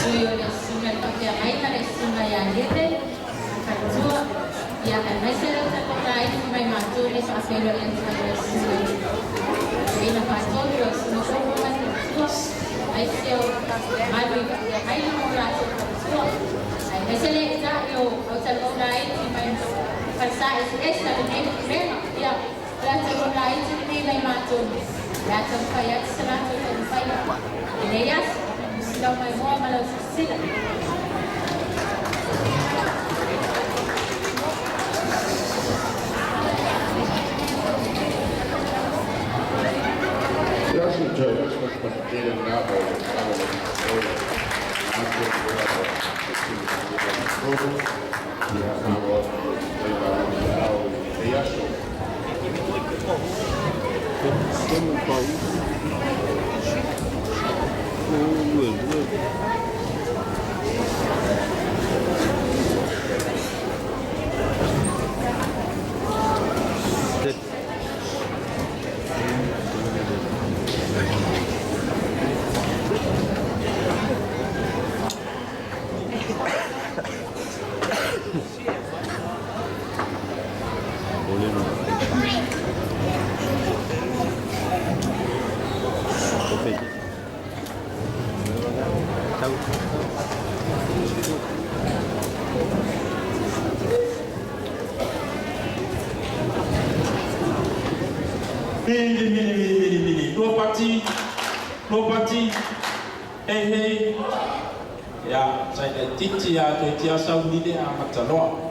Sui o le Susuga i le Faafeagaiga le Susuga ia Lele Faletua, ia aemaise le tatou laiti mai matou le faafeiloai atu ai i lau Susuga i le Toeaina Faatonu lau Susuga Koko ma le Faletua, aemaise o mamalu i faafeagaiga ma o latou faletua, aemaise le eetai o autalavou laiti mai falesa eseese a lenei pulega. Ia, o le autalavou laiti lenei mai matou, o le a taumafai atu se latou taumafaiga i lenei aso. Musi lau maimoa ma lau silasila. Mili, mili, mili, mili, mili. Lua pati, lua pati. Hei, hei. Ia, sai le titi a toe tia sauni le amataloa.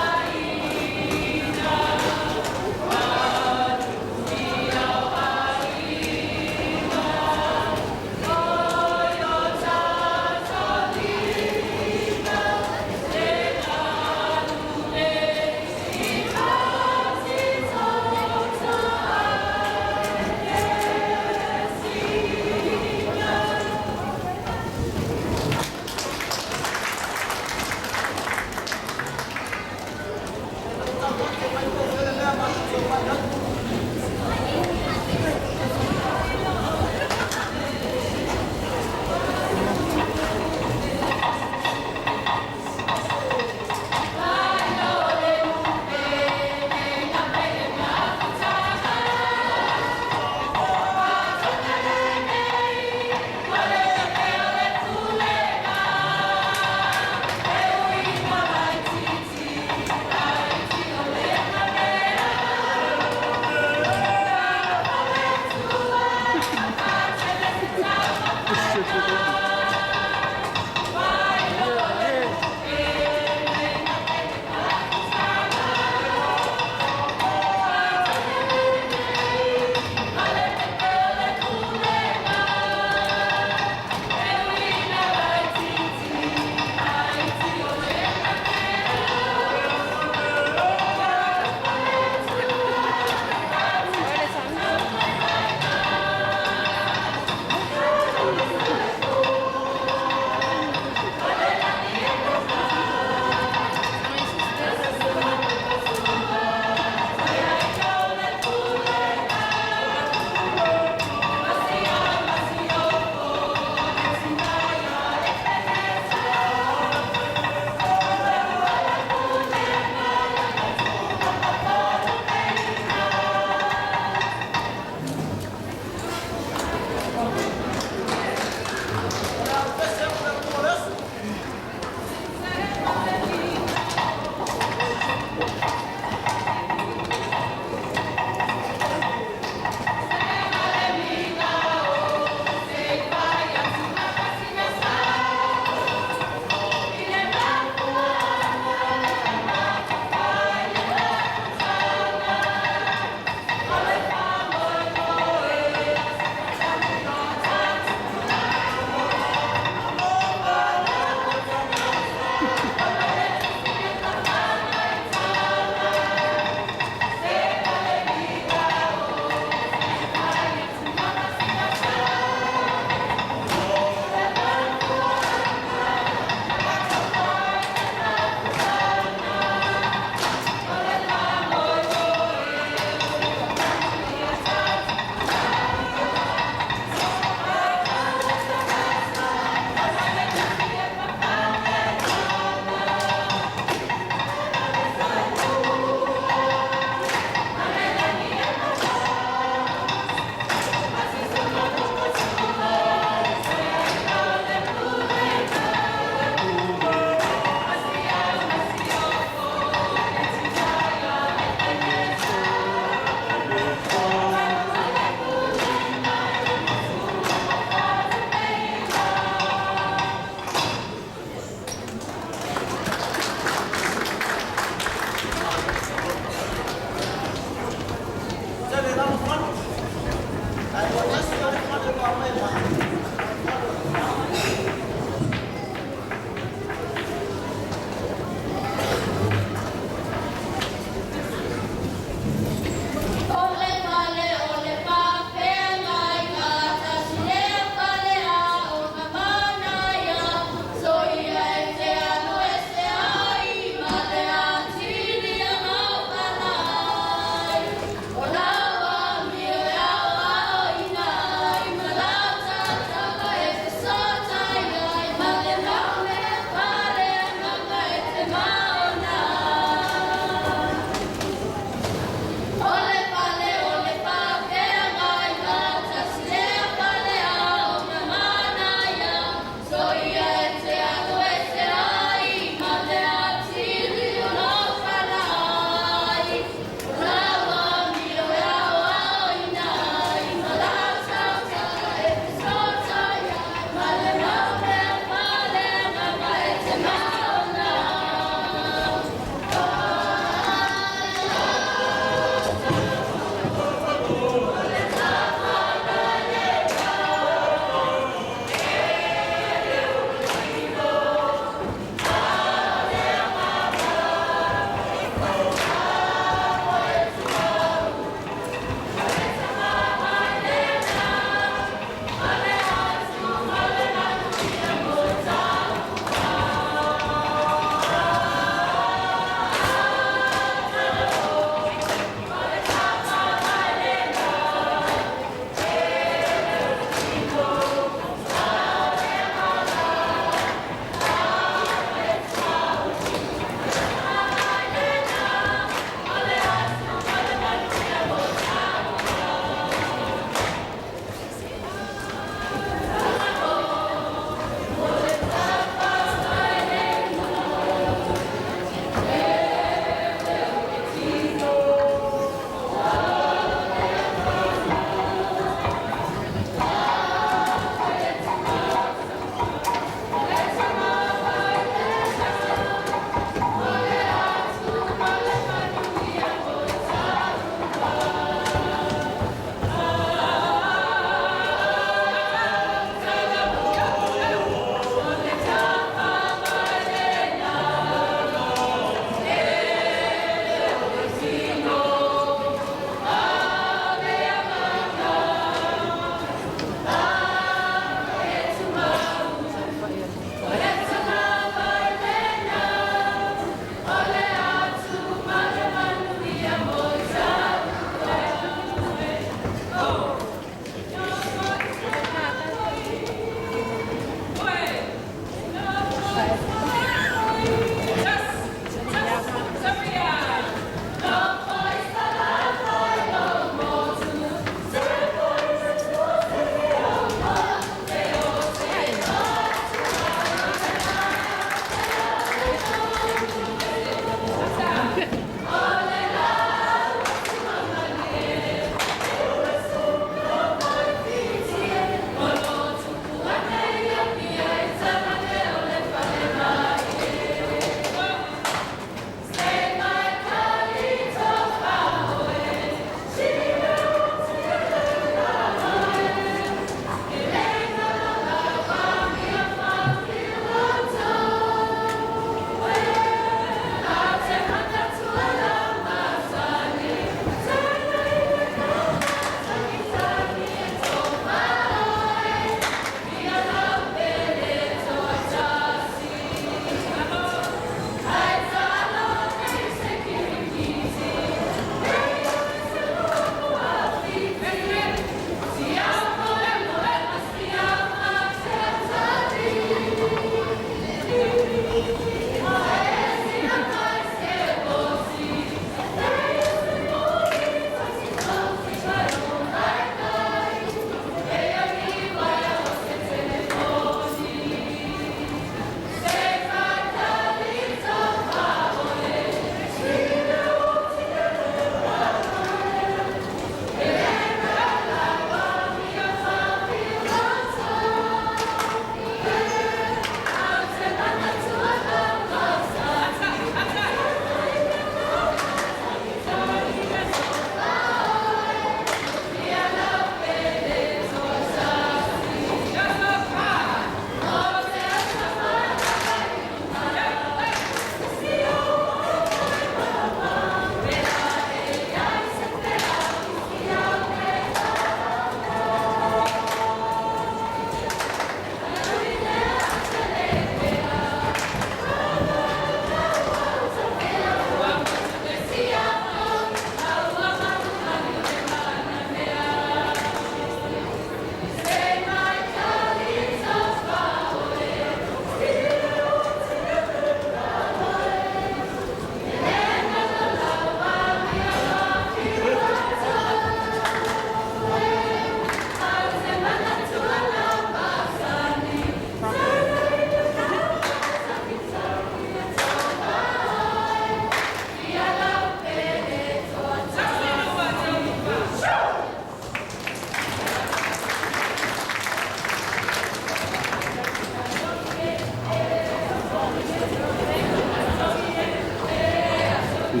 Ia,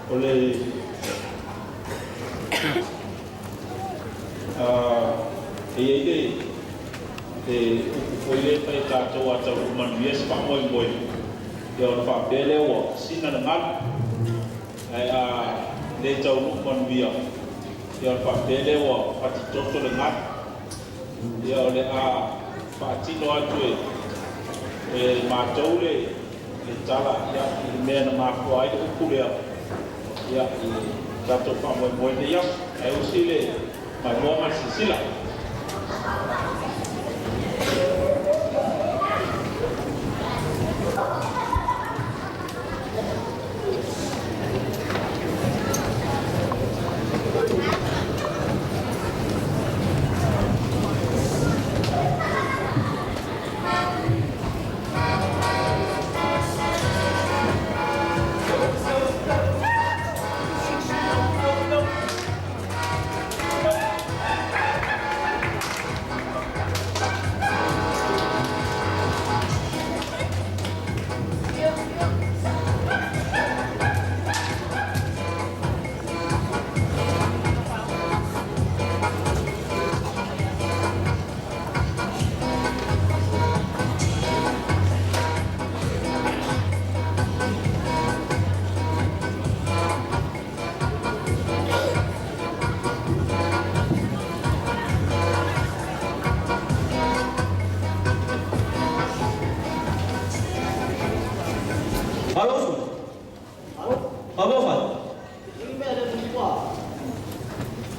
o le e i ai le upu foi lea e fai e tatou a taunuu manuia se faamoemoe, ia ona faapea lea ua sina le galu, ae a le taunuu manuia, ia ona faapea lea ua fatitoto le galu. Ia o le a faatino atu e matou le tala ia i le mea na mafua ai le upu lea ia i le tatou faamoemoe nei aso. Ae usi le maimoa ma le silasila. Alo. Alo fa.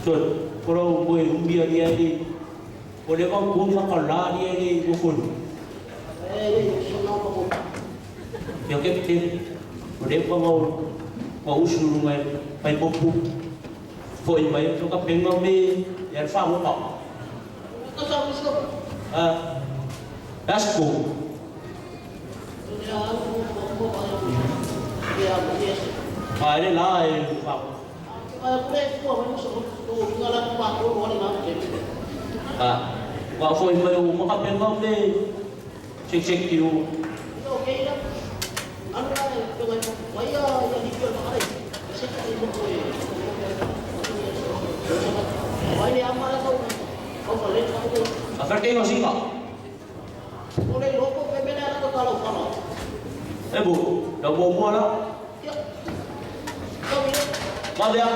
So, koro mo e umbi ali ali. O le va ko fa ka la ali ali ko ko. Ia ke te o le pa ngau ma usu mai mai popu. Foi mai to ka penga me ya fa mo pa. Ah. That's cool. Ai la e fa. Ah, wa foi mai o ma ka penga me check check you. A fa ke ngo singa. E bu, da bo mo la. Ma vea.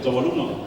taualuga.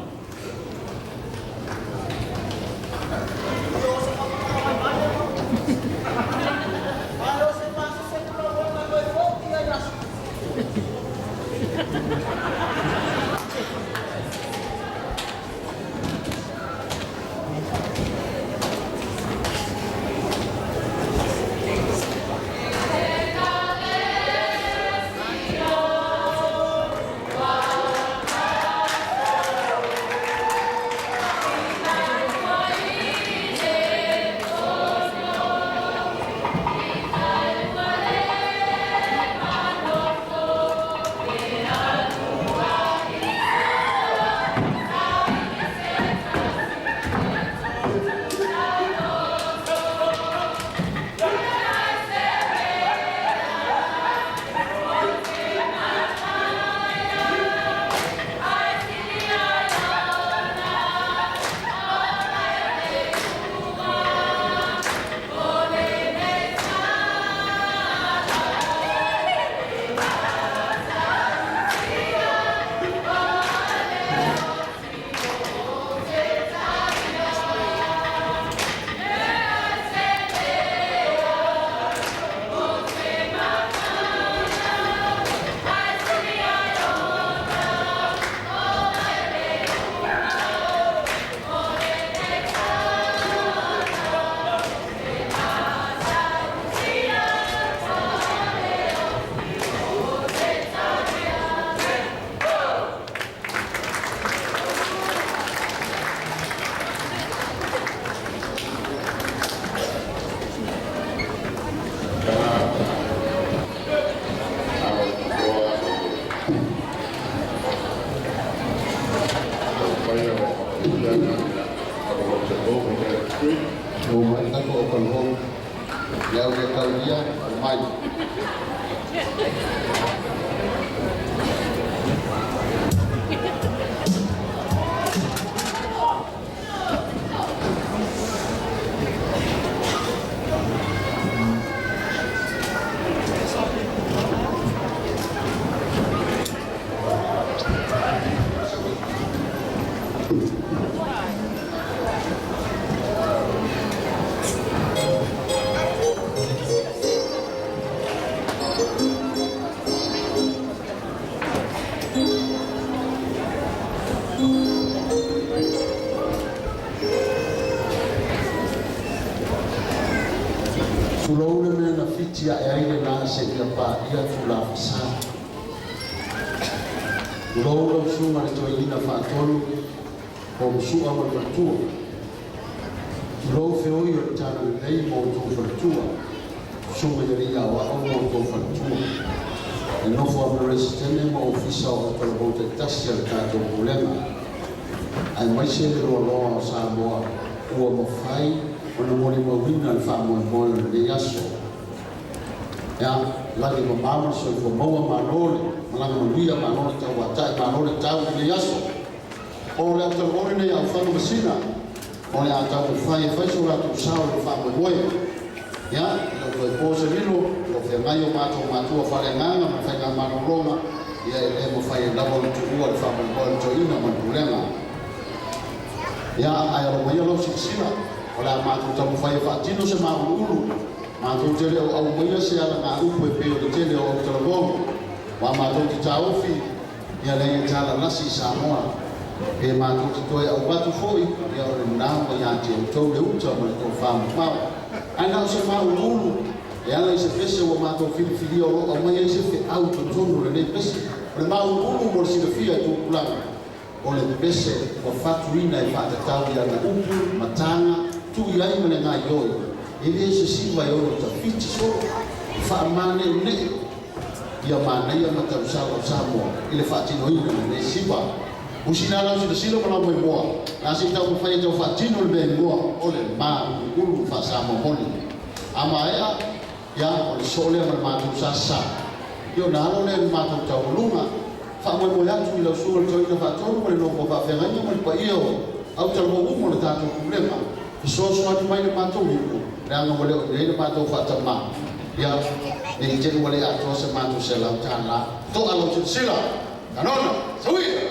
O mai tako o kalhou, le au le taulia, o mai. Tulouna me na fiti a e aile na se ia pa ia tula fasa. Tulouna usunga le toilina whaatolu o musua ma le fatua. Tulou feoi o le tana lelei mo tou faletua. Usunga ia ria o ao mo tou faletua. E nofo a Presidente ma ofisa o talavou taitasi a le tatou pulega. Ae maise le loaloa o Samoa ua mafai ona molimauina le faamoemoe o lenei aso. Ia, lagi mamao le soifua maua malo le malaga manuia malo le tauatai malo le tau i lenei aso. O le autalavou lenei Aufaga Masina o le a taumafai e fai so latou sao i le faamoemoe. Ia, i lau toe po se lilo, o feagai o matou matua faaleagaga ma le faigamalologa, ia e le mafai ai lava ona tuua le faamoemoe o le toeaina ma le pulega. Ia, ae alo maia lau silasila, o le a matou taumafai e faatino se mauluulu, matou te le o aumaia se alagaupu e pei o le tele o autalavou, ua matou te taofi, ia leai e talalasi i Samoa. Pe matou te toe auvatu foi, ia o lena ua ia te outou le uta ma le tofa mamao. Ae na o se mauluulu, e ala i se pese ua matou filifilia o lo o aumaia ai se feau i totonu o lenei pese. O le mauluulu mo le silafia e tupulaga, o le pese ua fatuina e faatatau i ana upu ma taga, tuu i ai ma le gaoioi. E le se siva e ono tafiti solo, e faamaneonee ia manaia ma tausala o Samoa i le faatinoina o lenei siva. O sina lau silasila ma lau moemoa, na se i taumafai e tau faatino le mea igoa o le mauluulu faa-Samoa moni. A maea, ia, o le soo lea ma le matou sasa. Ia ona alo lea i le matou taualuga. Faamoemoe atu i lau susuga le toeaina faatonu ma le nofo faafeagaiga ma le paia o autalavou uma o le tatou pulega, fesoasoani mai le matou iuga, leaga ua le o i inei le matou faatamā. Ia, ne i te i ua le atoa se matou $100. To'a lau silasila! Kanona! Sauia!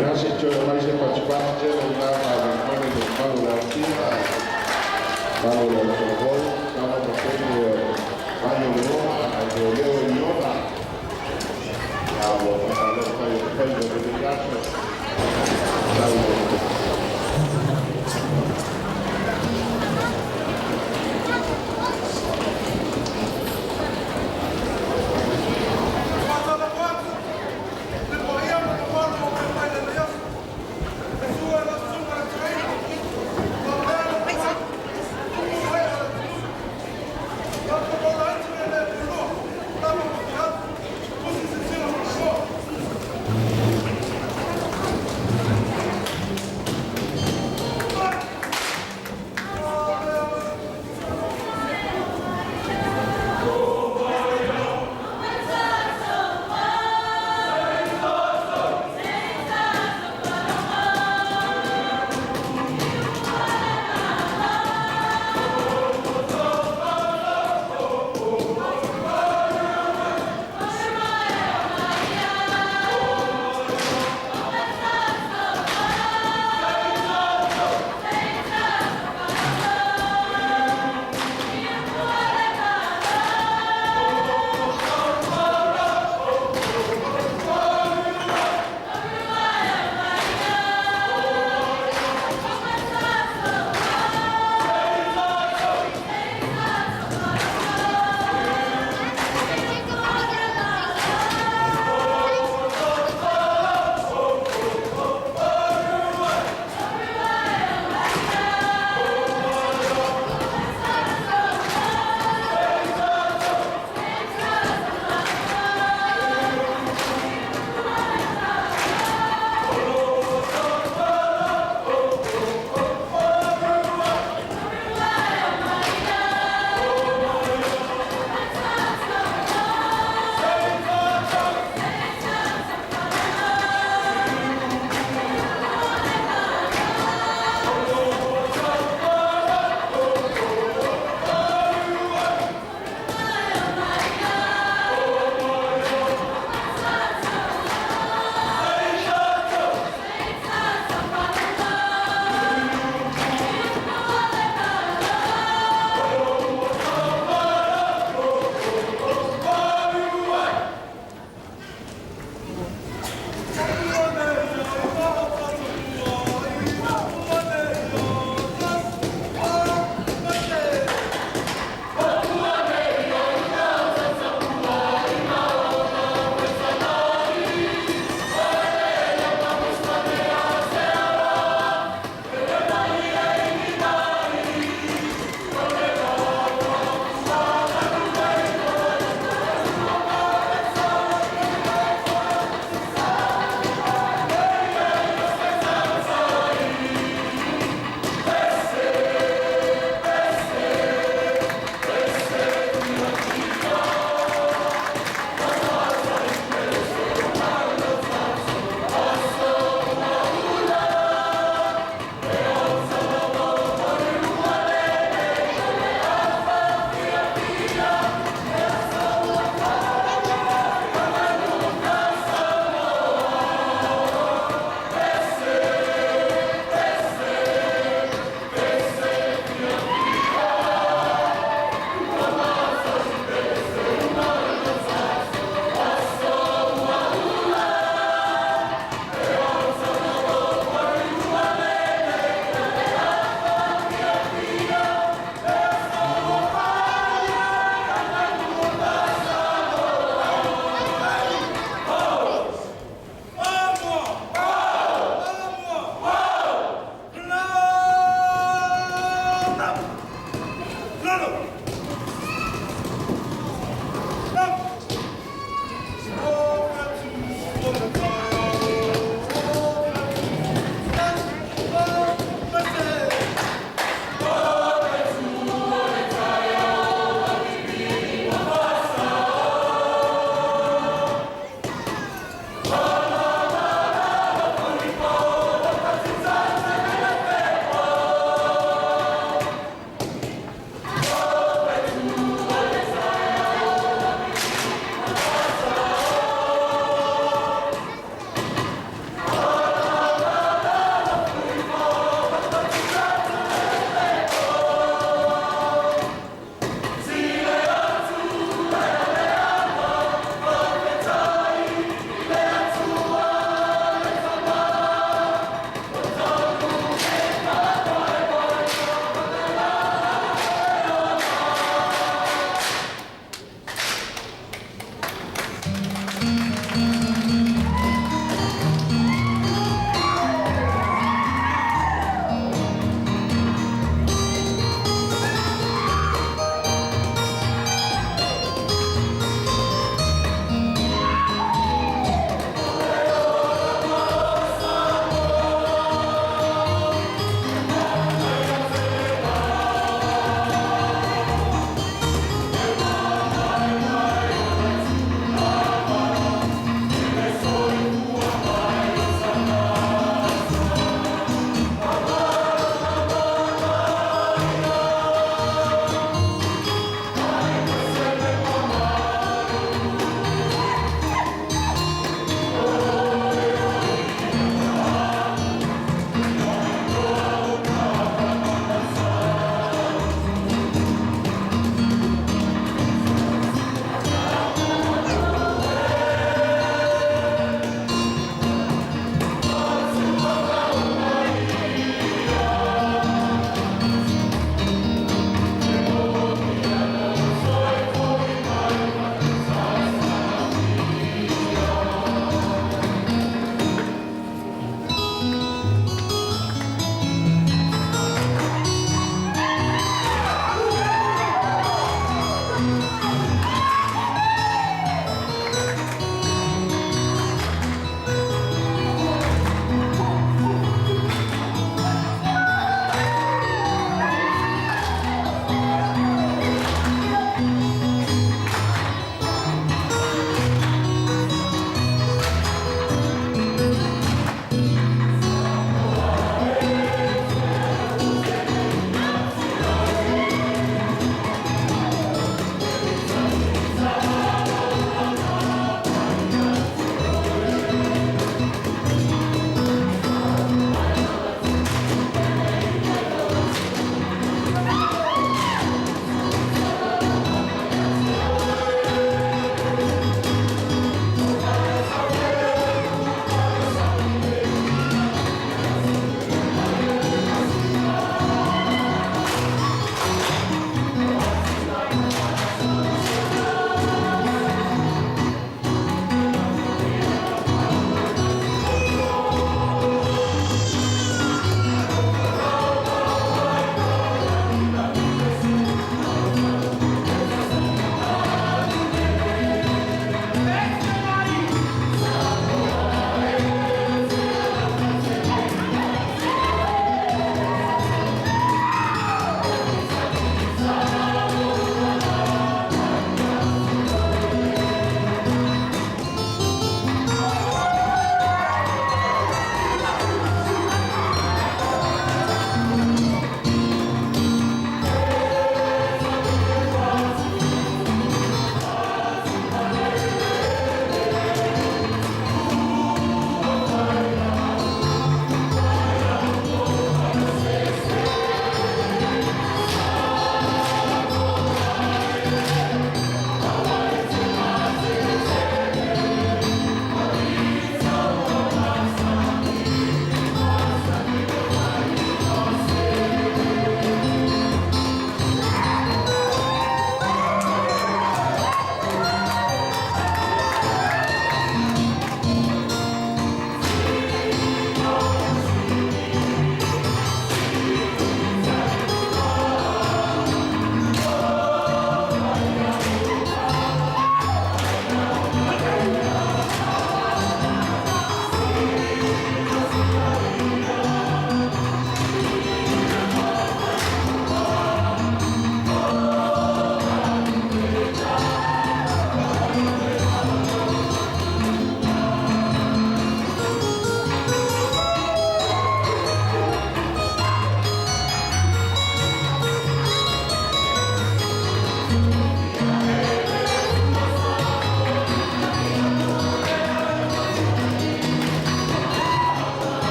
Ia se toe mai se patipati tele i ngā ngā le malu le atia, malu le alkohol, kama mateni mai o le ona, ai le leo i ona. Ia ua whakaleo kai o te whai o le aso. Tau o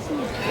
Minute.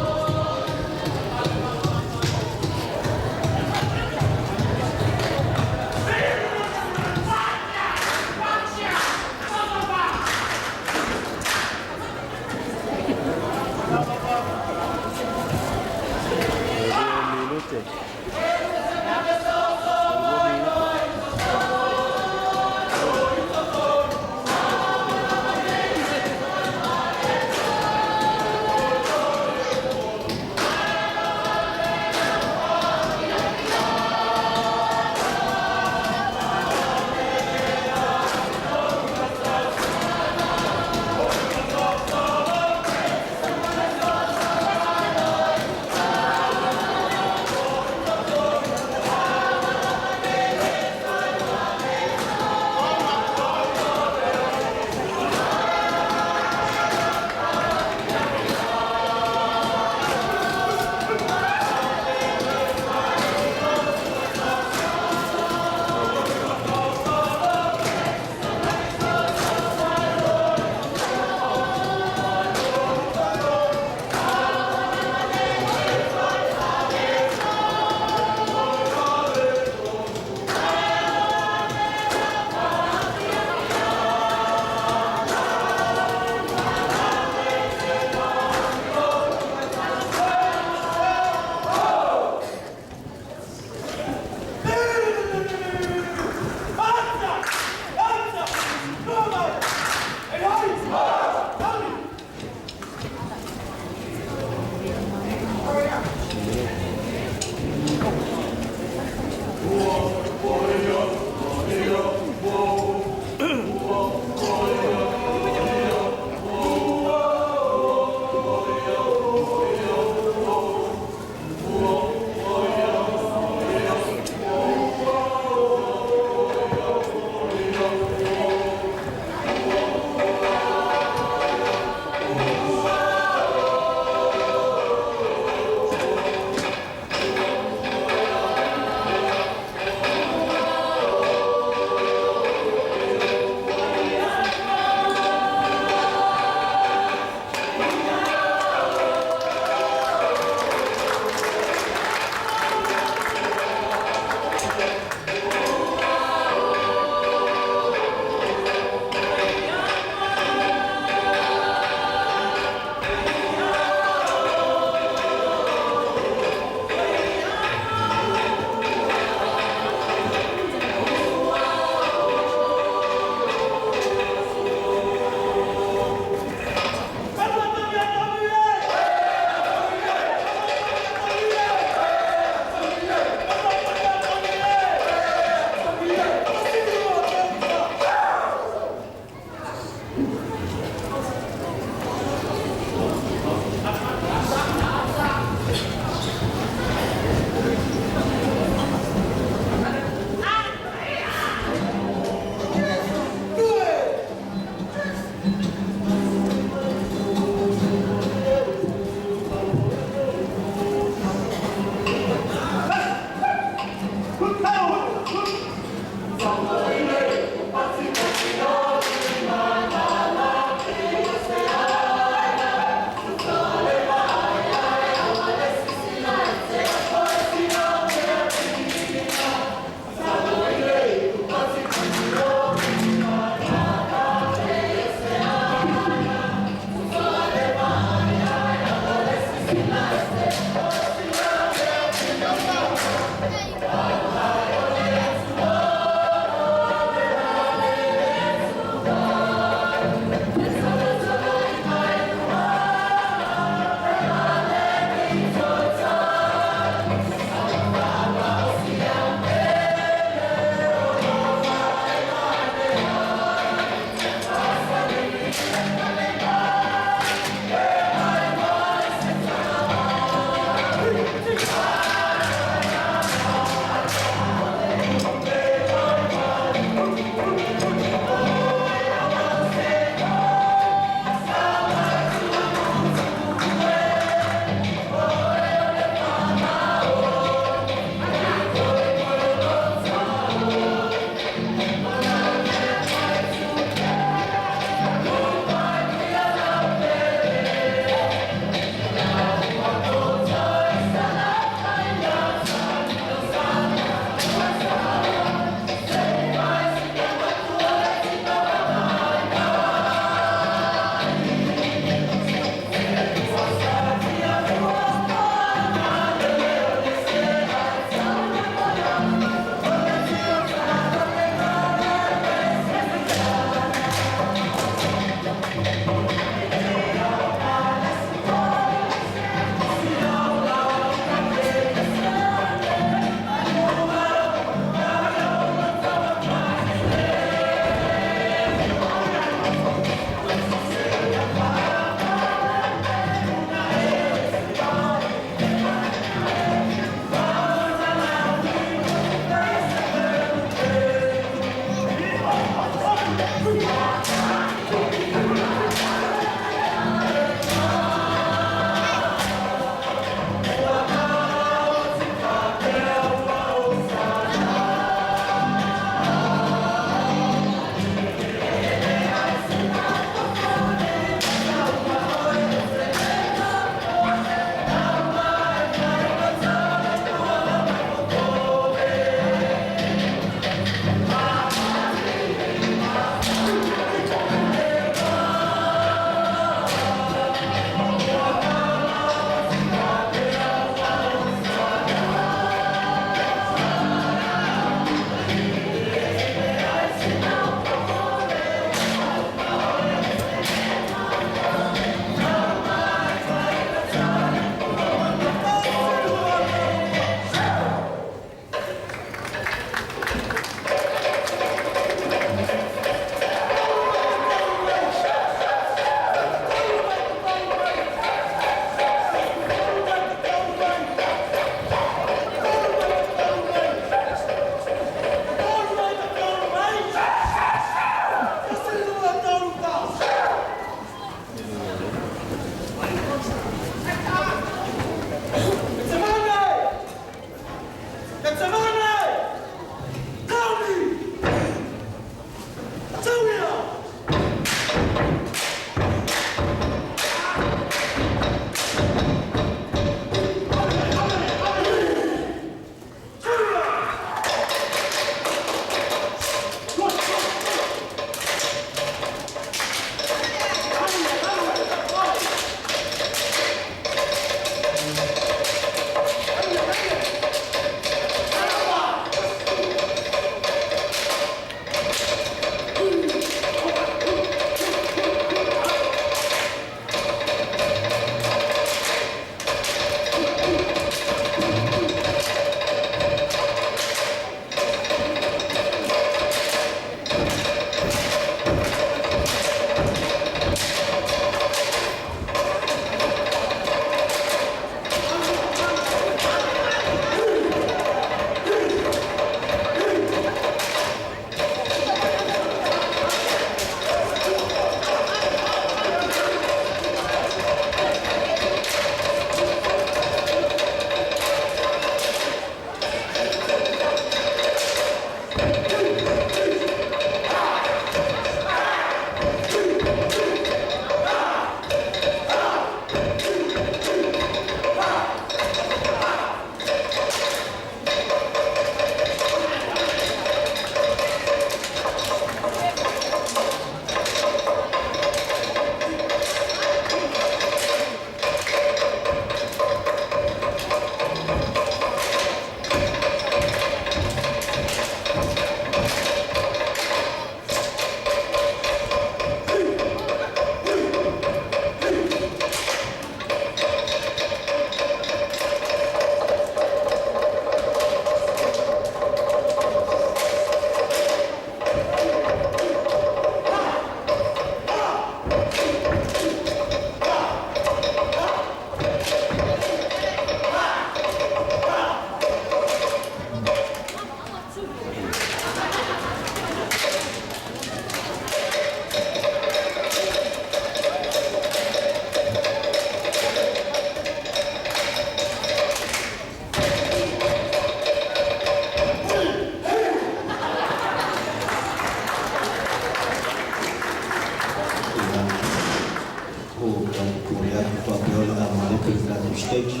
atu i le tatou stage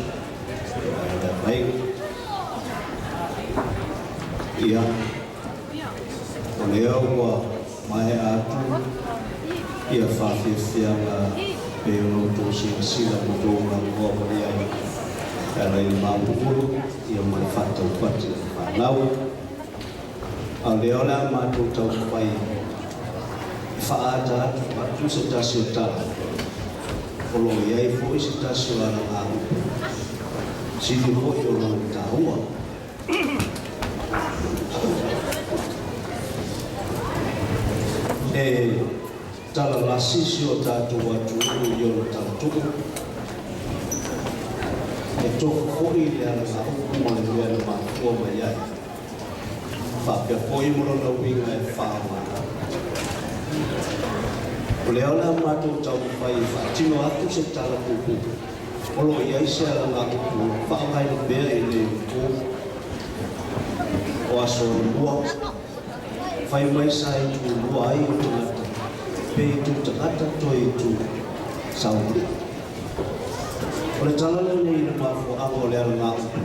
e mai. Ia, o lea ua maea atu ia faafiafiaga pei ona outou silasila ma outou laugoa mai ai e ala i le mapuulu ia ma le faataupati o le fanau. A o lea o le a matou taumafai e faaata atu se tasi o tala o lo o i ai foi se tasi o alagaupu sili foi o lona taua. E tala lasisi o tatou atunuu i ona talatu'u e tofu foi le alagaupu ma le mea na mafua mai ai faapea foi mo lona uiga e faaaoga. O lea o le a matou taumafai e faatino atu se tala puupuu o lo o i ai se alagaupu faaaogaina pea i lenei po o aso lua. Fai mai sa itulua ai o tagata pe itu tagata toe itu sauli. O le tala lenei i le mafuaaga o le alagaupu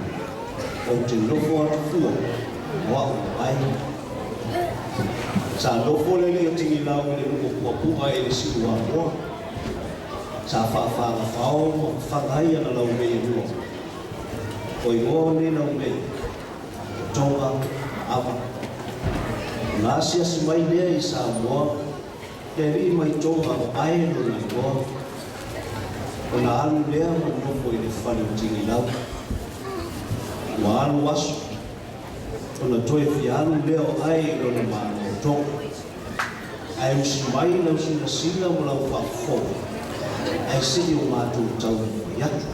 ou te nofo atu fua o a'u ai. Sa nofo le alii o Tigilau i le nuu o Puapu'a i le Siuamoa. Sa faafagafao ma fafaga ai ana laumei e lua. O igoa o nei laumei, o Toga ma Ava. Ona asiasi mai lea i Samoa le alii mai Toga o Ae lona igoa. Ona alu lea ma nofo i le fale o Tigilau. Ua alu aso, ona toe fia alu lea o Ae i lona Malo o Toga. Ae usi mai lau silasila ma lau faafofoga, ae se'i o matou taumafai atu.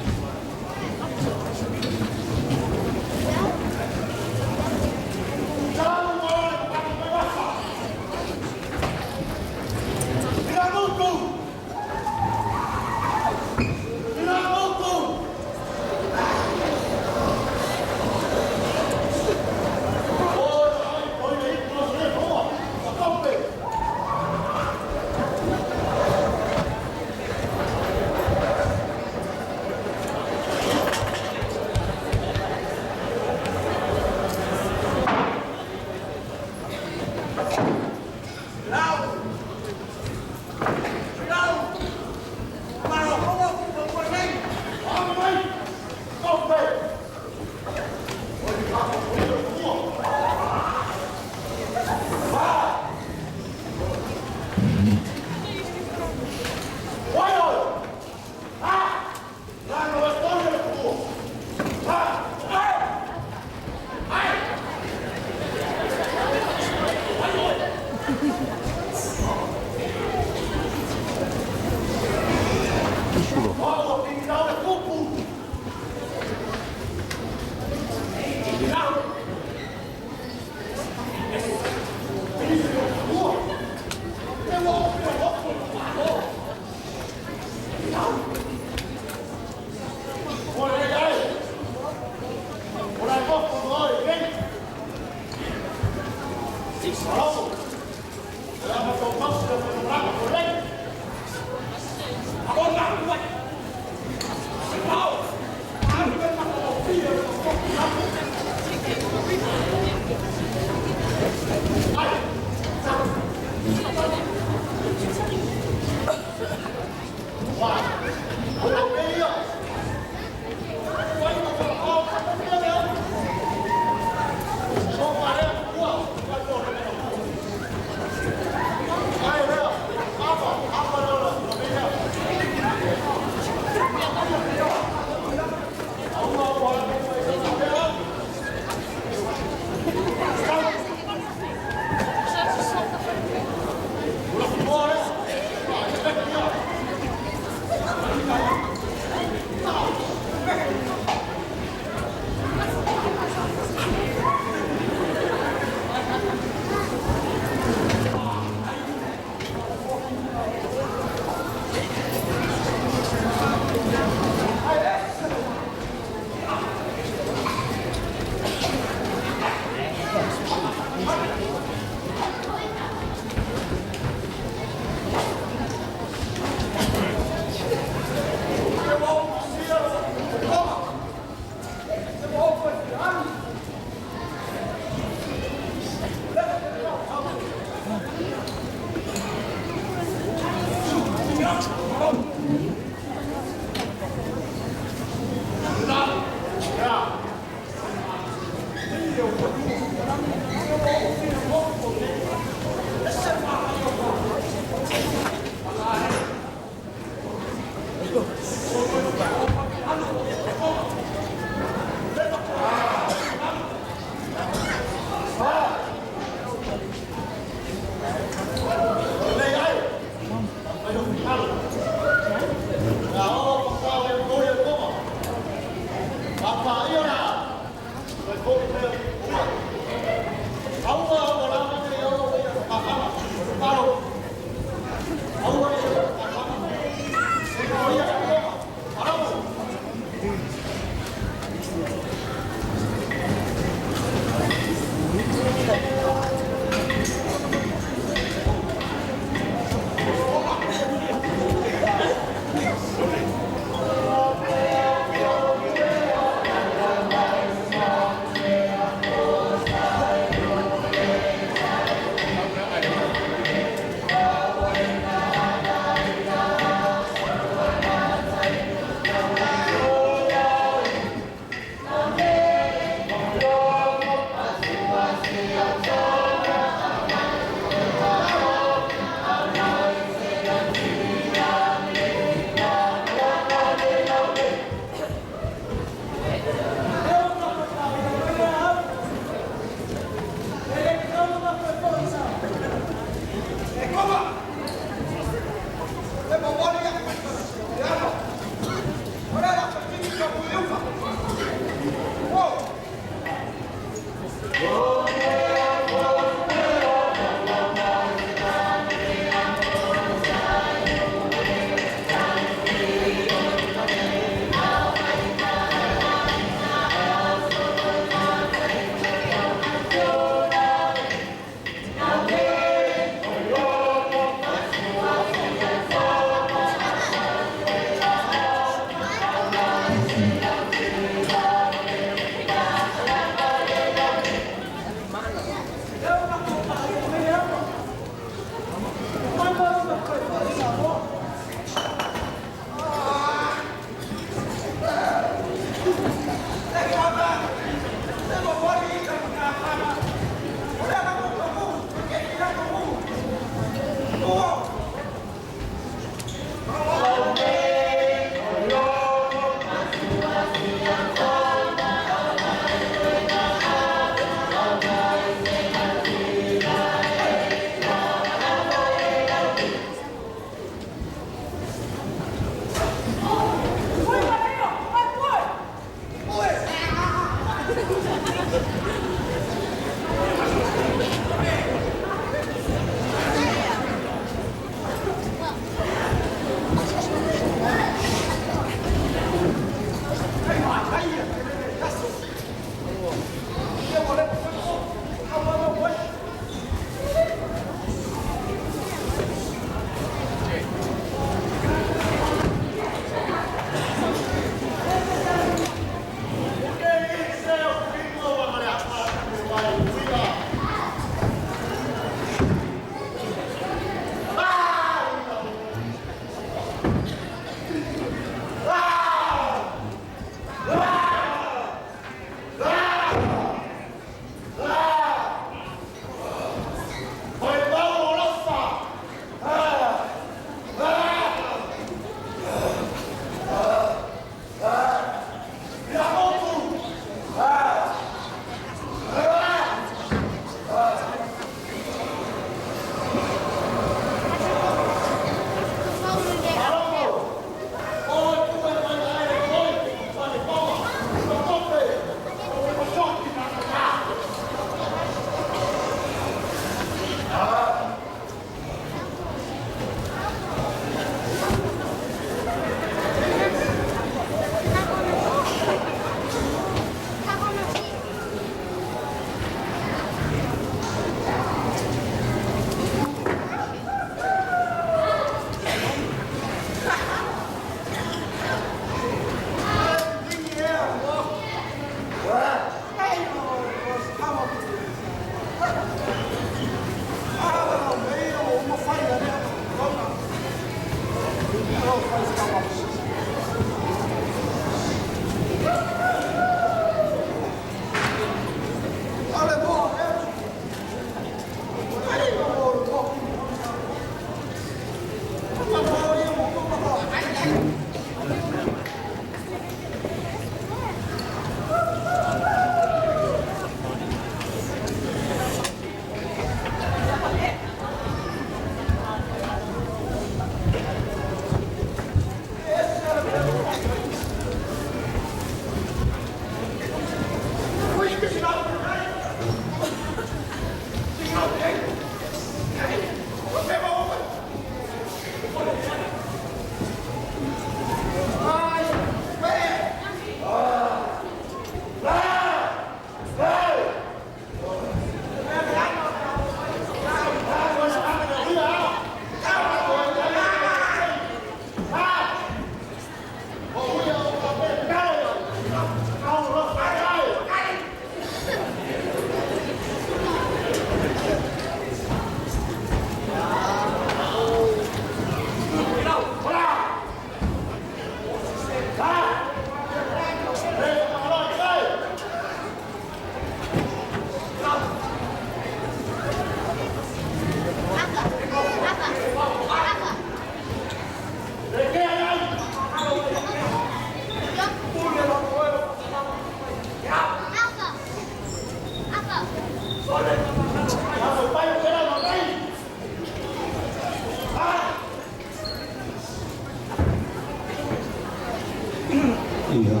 Ia,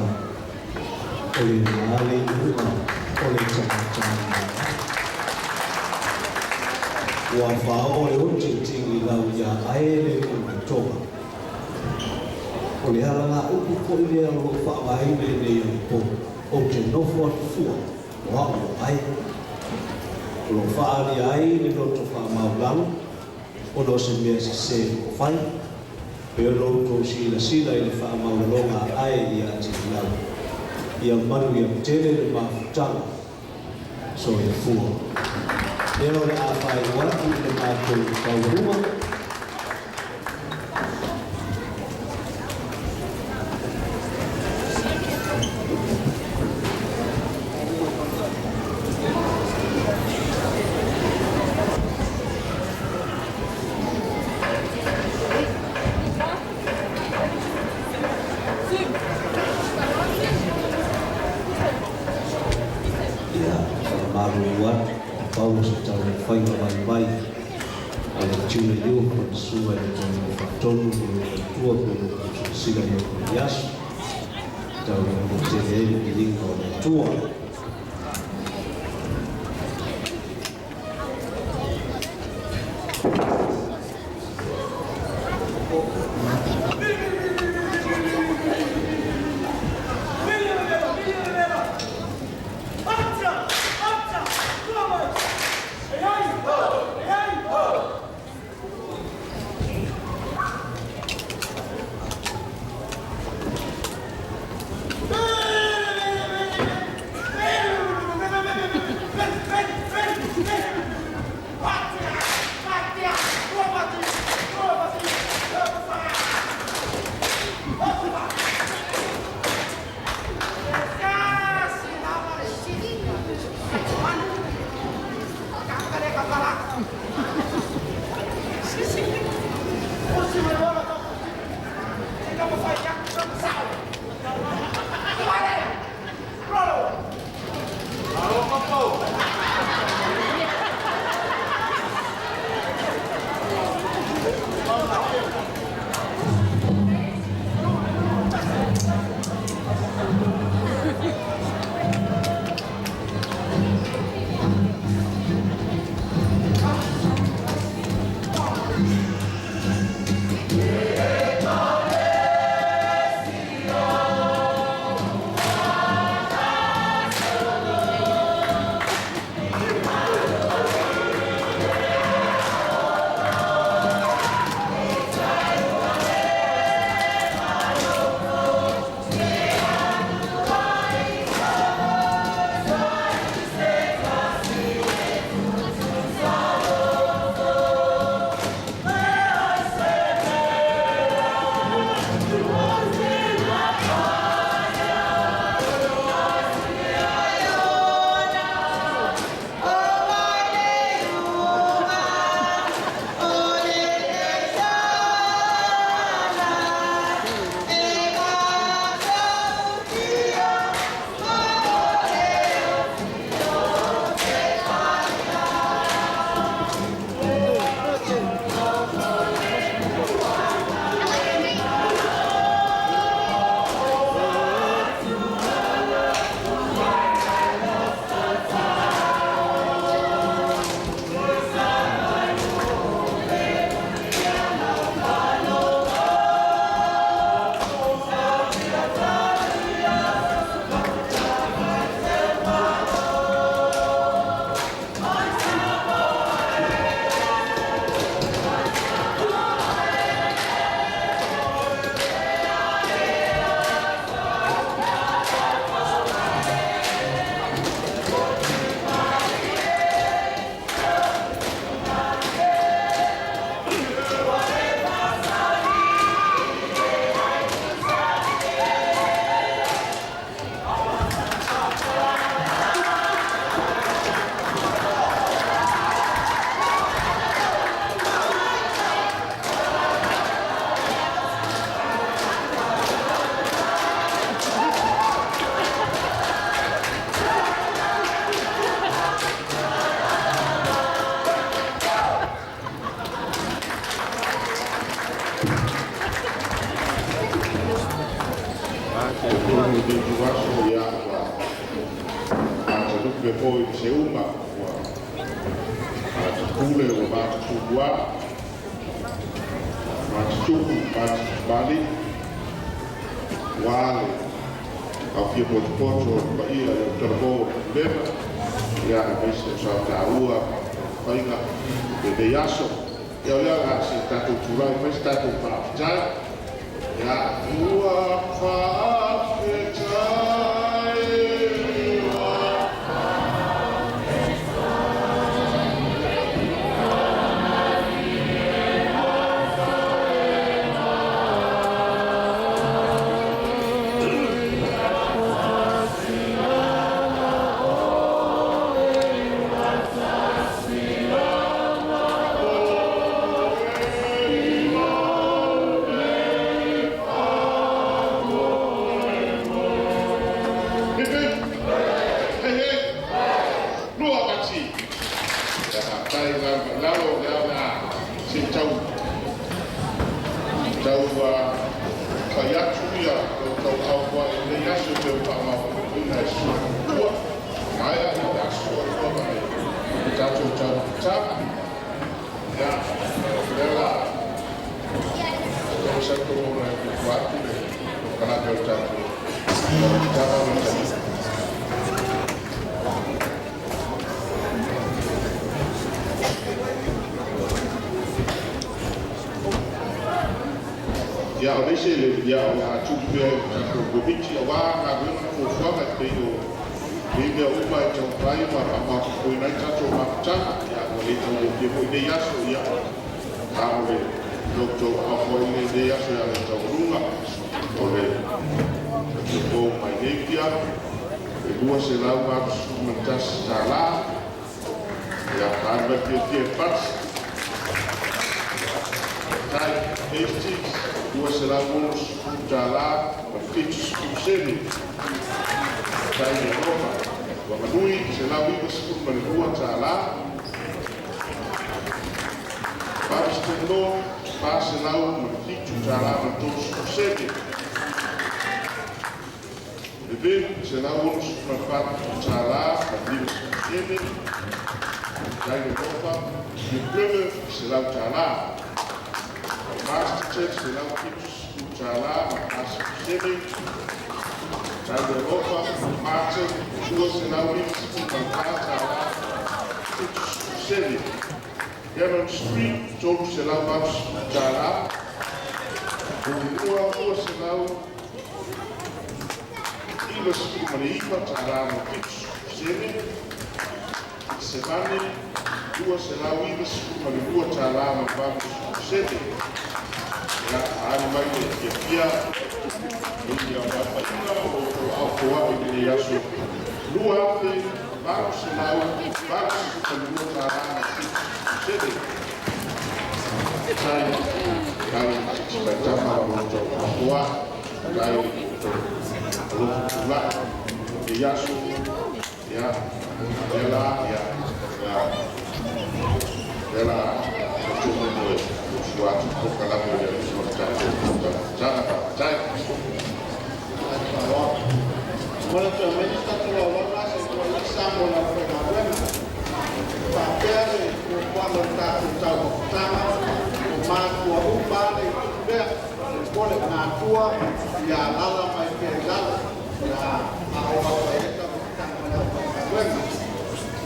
o le na le iuga o le tagataga. Ua faaoo le otiotigi lau iā ae le umatoga. O le alagaupu fo'i lea o loo faaaogaina i nei agipo, ou te nofo atu fua o a'u o ae. O loo faaalia ai le loto faamaulalo ona o se mea sesē ua fai. Pe o lo outou silasila i le faamaualaloga a ae ia Tigilau. Ia manuia tele le mafutaga. Soifua. Lea o le a faaiu atu i le matou taualuga. Ia, faamalulu atu, pau o se taumafaiga vaivai a le Tuna Youth ma le Susuga i le Toeaina Faatonu ma lou faletua pei ona outou silasila i ai i lenei aso. Tau ina tele ai le piliga o le Atua. Lenei tuaso ia ua matalupe foi i seuga ua matatule ua matatupuā matatupu matatupalii ua le aofia potopoto o le paia i le talavou o le pulega ia aemaise o saotaua faiga lenei aso. Ia o lea o le a se tatou tulai fai se tatou faafetai ia ua faafetai ua Hip hip! Hey hey! Lua pati! Ia faafetai i lalo mai lalo o lea o le a se i tau tau fai atu ia tou a'ofoa'i i lenei aso e pei ona faamaopoopoina e sua tua maea ia le aso atoa ma le tatou taumafataga ia lea la taumasani ona e fuafua atu le polokalame o le tatou taumafataga ma le taliga. Ia o leisi le ia o le a tupu pea i le tatou Komiti auā galuega ma fuafuaga e pei o nei mea uma e taumafai ma faamaopoopoina ai tatou mafutaga ia ua lē taugofie foi nei aso ia a o le loutou aofoaiga i nei aso ia le taualuga o le tatou mai Napier e $281 ia talu mai fiafia e pasi tai Hastings $260.70 tai Europa Wanganui $192 Palmerston North $407.30 Levin $164.50 tai Europa New Plymouth $100 Masterton $170.40 Tai Europa Martin $294.70 Hammond Street $380 Mulimua $299.70 Semani $292.80 ia alu mai le fiafia i ia mafaiga o loutou aofoa'i i lenei aso $2,882.70 tai tai simaitama o loutou aofoa'i tai loutou alofa tula'i lenei aso ia lea la ia lea la tautomomo e fuafua atu polokalame o le aluga o le tatou taumafataga. Faafetai. Mo le toe mai tatou laulau se i sa mo le aufaigaluega. Faapea le fuafuaga o le tatou taumafataga o matua uma le itu lea o le natua ia alala mai pea i lalo ia aoao ai le taumafataga ma le aufaigaluega.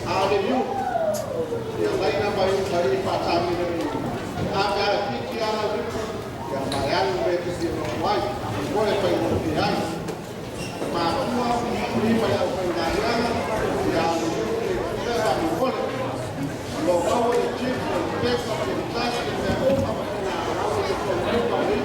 A o le liu ia laina mai uma i faatamina le a pe a piki ala liu ia mai alu me te fia nofo ai mo le faigofie ai matua lima le aufaigaluega ia alu le lea faamolemole o lo maua le chips o le pepa le tasi le mea uma ma fina le taunuga o le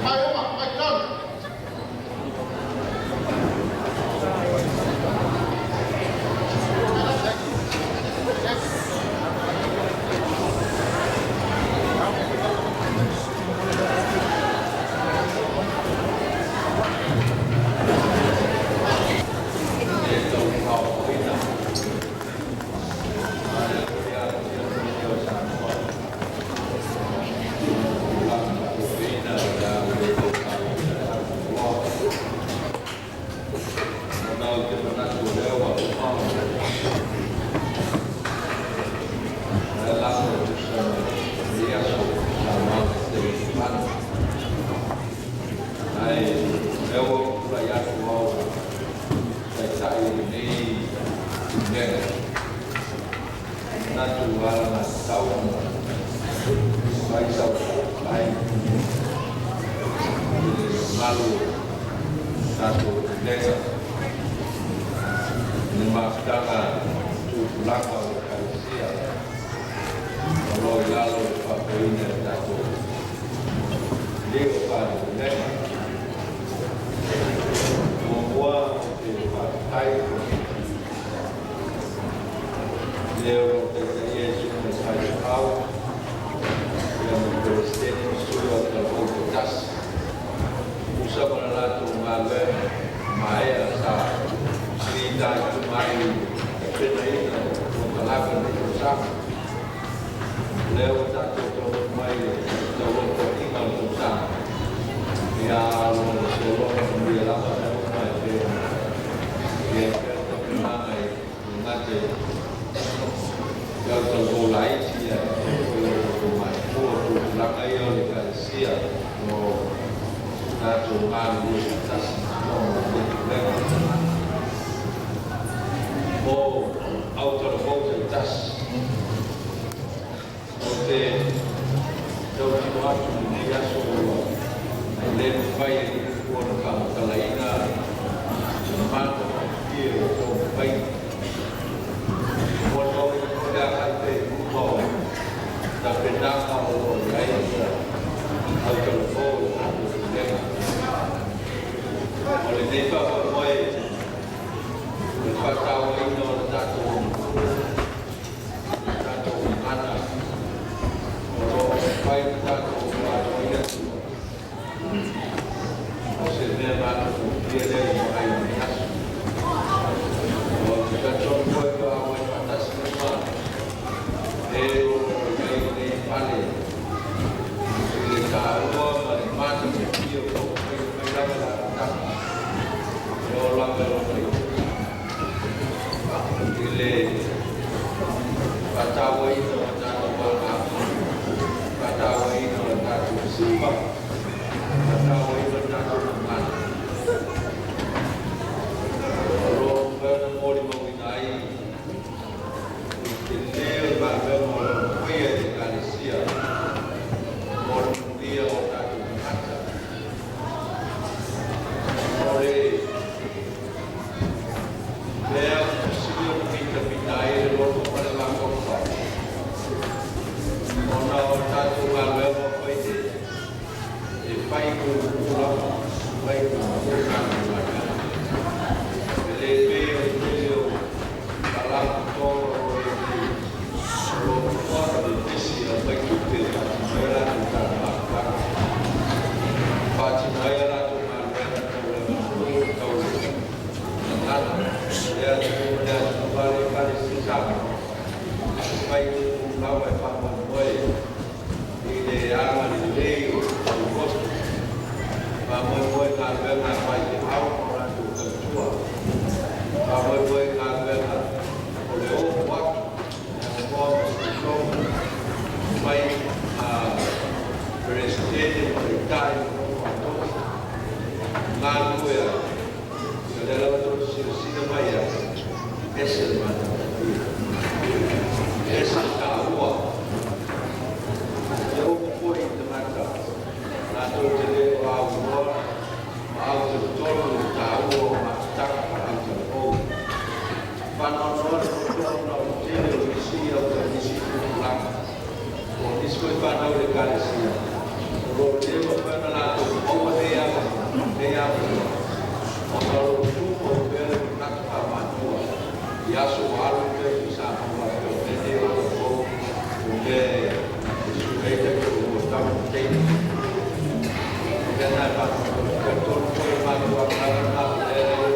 Mai uma, mai tonu. Nisi foi whanau le kalesia. O lo le ma whana lātou maua nei ava, nei ava. O na lo tū o pēle manatu whaamatua. I aso o alu te i sa maua pe o tene o o o te su eita ki o o tau teine. O te nai whanau, ka tonu koe mātua ngā ngā le le o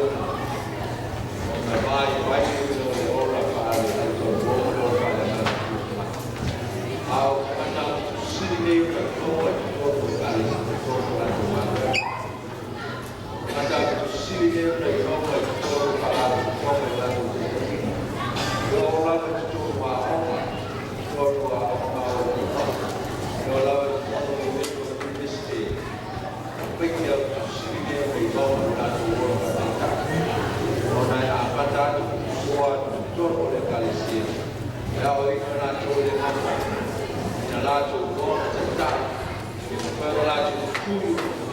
me vai vai i o le ora whaale au tō o le ora whaale ngā Au mana siri nei o ka toa i tō ko kare i tō ko rātou mātua. Mana siri nei o ka toa i tō ko whaale tō ko rātou te kina. Yo lava i tō mā oma, tō ko a oma o te pā. Yo lava i tō i me tō university. Peki au tu siri nei o ka toa o rātou ora whaale O nai a pata atu soa tō o le kalesia. Ia o i ka rātou le mama. Ina lātou kona te tai. E mo whae lātou tū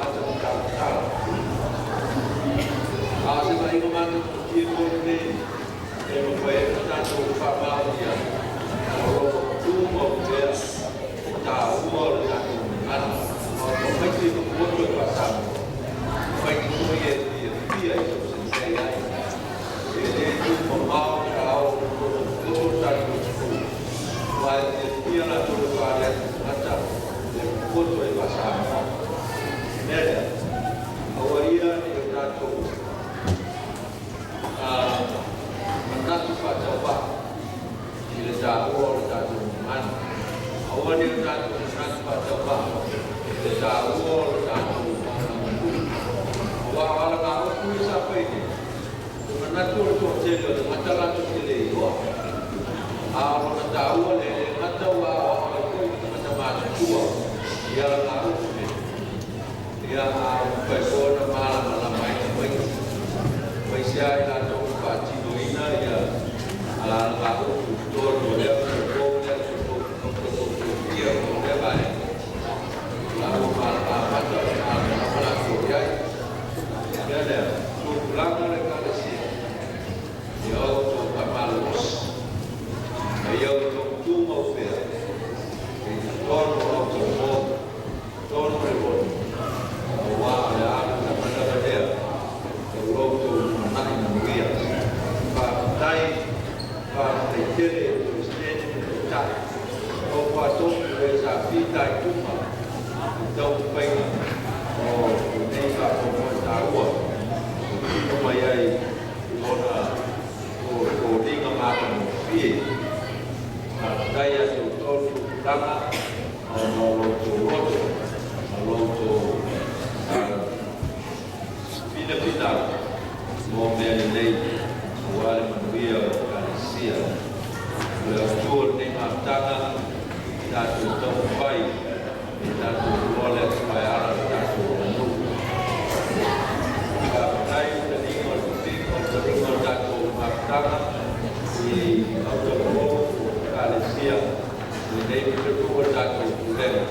ata mo tau tau. A se mai ingo mātou ki e kōru nei, e mo whae e tātou whamau ia. O ro tū mo pēr, o tā ua o le tātou mana. O tō mai te moto e whasamo. Mai ki tō i e fia i tō se nei ai. E le tū mo mao ka au o tō tātou tū. Wai te fia la tō le whare ata le moto e whasamo. Mea, aua ia e o tātou manatu whātau i le tāua o le tātou mana. Aua ni o tātou manatu whātau i le tāua o le tātou mana. Aua wala ngā oku i sa whaine. O manatu o le tō tele o le matalato te le iwa. A o na tāua le mata ua o o koe i te mata mātua i ala ngā oku me. Ia a pai kōna mālama la mai na mai. Mai se ai lātou whaatino ina ia ala ngā oku tōnu o lea o tō lea o tō o tō tō tō ia o lea vai. La o mālama mata o mālama la lātou iai. Mea lea, tō kulanga le kalesia. Ia o tō pamalosi. Ia o tō tūma o pēr. E tōnu o tō mō, tōnu le mō. O wā le alu na manawa lea. E o tō manai na muia. Whātai, whātai tere e tō stene me tō tai. O whātō e sa whitai tuma. I tau painga o nei whāpō tāua. O tino mai ai ona o ringa māta mo whie. Whātai a tō tōnu tanga o no lo tō roto, o lo tō pina pina mō mea ni nei o wale manuia o kalesia. Le atua nei mātanga tātou tau whai e tātou role atu mai ara o tātou manu. Whātai o te ringa o te ringa o te ringa o tātou mātanga i aotearoa o kalesia le nei me te kua tātou pūrenga.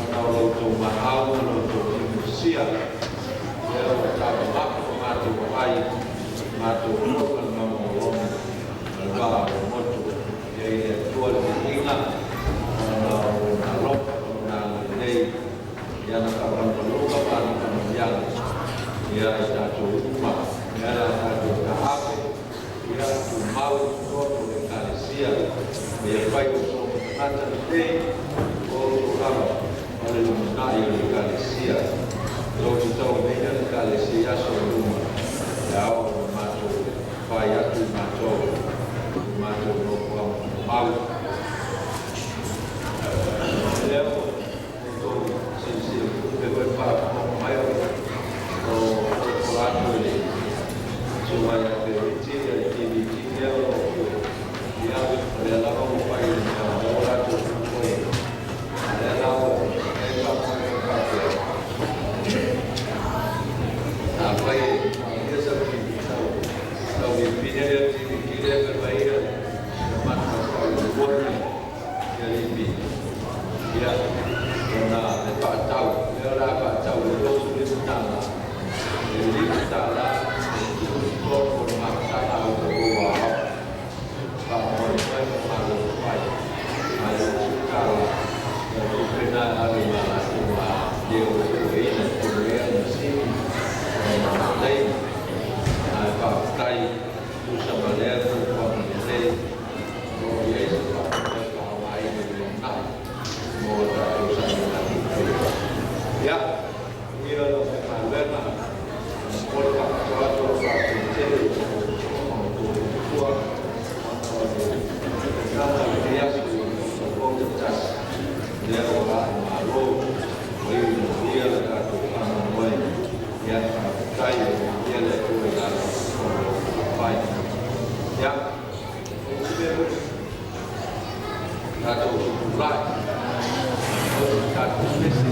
Ona o lau tō mahau, o lau tō imusia. Ia o tātou mako o mātou ai, mātou roka le mama o lomi, o le vaa o motu. Ia i le atua le ringa, ona o nā lopa, o nā lelei, ia na whakapaluka ma na whamanianga. Ia i tātou uma, ia la tātou kahape, ia tu mau i tō le kalesia, ia whai o tō matata le tei, o tō lava, o le lumunai o le kalesia. Tō te tau meina le kalesia aso luma, ia o le mātou whai atu i mātou no kua mau. Lea o tō sisi pe koe wha mai o o o atu i le tū mai a te riti a le TV lea o ia o lea lava o whai le mea o lātou koe. Lea lava e wha mai o whapea. A whai e ia sa ki tau tau i pine lea TV ki lea ka mai ia mana whai o wone ia le pi. Ia ona le whaatau, lea la whaatau le lotu le mutanga. Le limutala le tū tōnu o le mātanga o te roa au. Wha moi mai mo malo whai. Ai o tūtala faapena ave ma latou le oeoeina i totonu ai le masini ma taimi ae faafetai tusa ma lea fuafuaga lelei o lo o i ai se faamoemoe faaaogaina i le lumanai mo tatou sailiga tupe. Ia, ia lau faigaluega mo le faapitoa atu o le faafetai tele i tou ma outou faletua ona o le taumafataga i lenei aso i tausaga taitasi lea ua la'u malo ua iumanuia le tatou faamoemoe. Ia faafetai ia le Atua i lalo o lou fai. Ia tatou tutulai o tatou pese.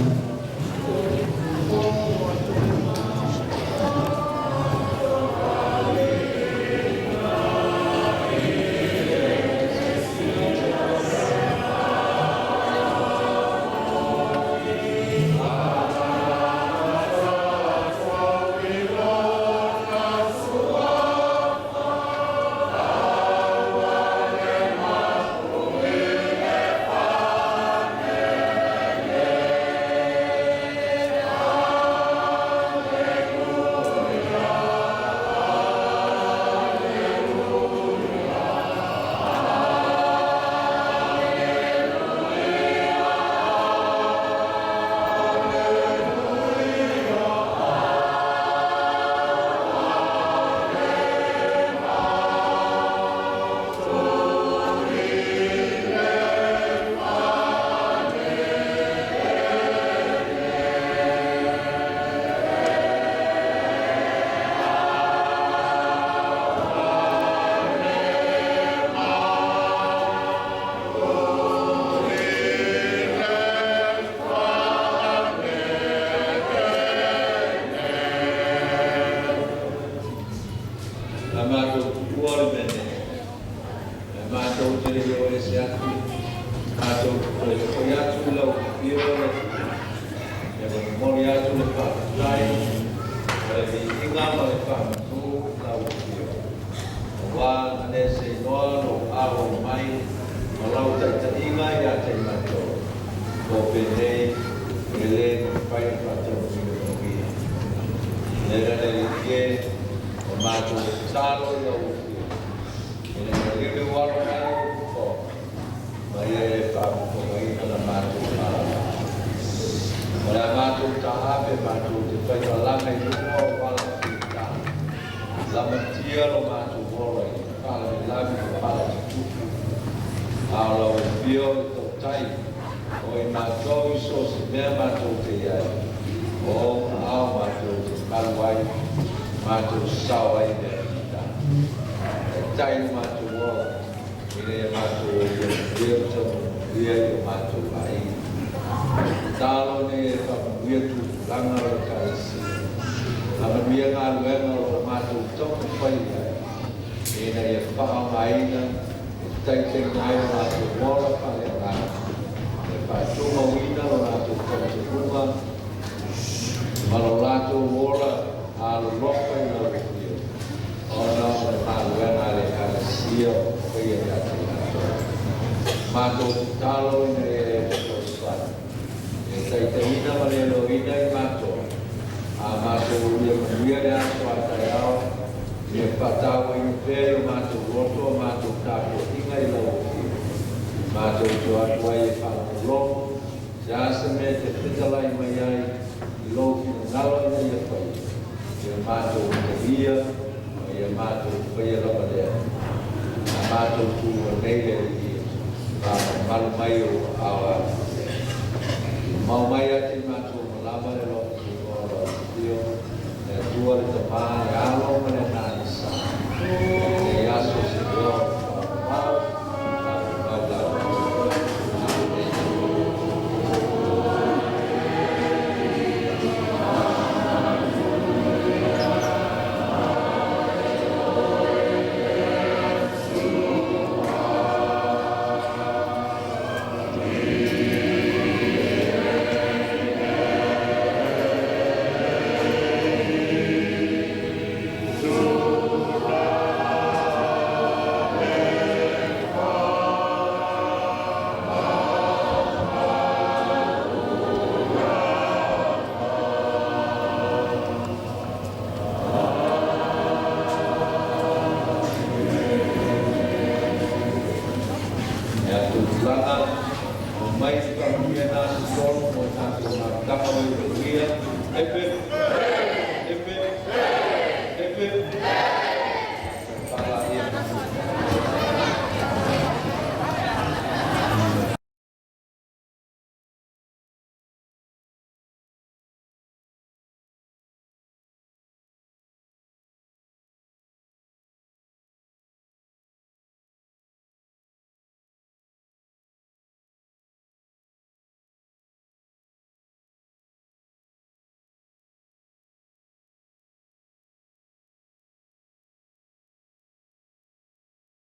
Na matou tuua le mea nei. E matou te le i o ese atu, matou toe foi atu i lau afio le Atua, ia momoli atu le faafetai ma le viiga ma le faamanu i lau afio. Auā na le seinoa lou auau mai ma lau taitaiga ia te i matou. Po penei e lē mafai ona faataunuuina manuia. Lena le Alii e, o matou tatalo i lau afio, ina ia liuliu alo mai ou fofoga, ma ia e faafofogaina la matou malama. O le a matou taape matou te faitalaga i luga o ala fita. Lamatia lo matou ola i faalavelave ma pala tutupu. A o lau afio i tautai o i matou i so o se mea matou te i ai. O ou aao matou te malu ai, matou sao ai i mea fita. Taitai lo matou ola, ina ia matou olia manuia ma taumanuia i o matou aiga. Tatalo ina ia e faamanuia tupulaga o le Ekalesia. Faamanuia galuega o lo o matou taumafai i ai, ina ia faaaogaina e taitaiina ai lo latou ola faaleagaga, e faatumauina lo latou talitonuga ma lo latou ola alolofa i lau afio, ona o le galuega a le Ekalesia o faia ia te i latou. Matou tatalo ina ia e fesoasoani, e taitaiina ma le eloina i matou, a matou ulia manuia le aso a taeao, ia faatauaina pea i o matou loto a matou tapuaiga i lau afio. Matou te o atu ai e faalogologo, se a se mea e te fetalai mai ai i lou finagalo ina ia faia, ia matou talia ma ia matou faia lava lea. A matou tuua nei le Alii e, faamamalu mai ou aao alofia. Mau mai ia te i matou malama le loto tunoa o lau afio, le Atua le Tamā, le Alo ma le Agaga Sa. Lenei aso seia o faamamau, faamamau lava. Amene. mea na se tolu mo tatou mafutaga o i manuia. Epe, epe.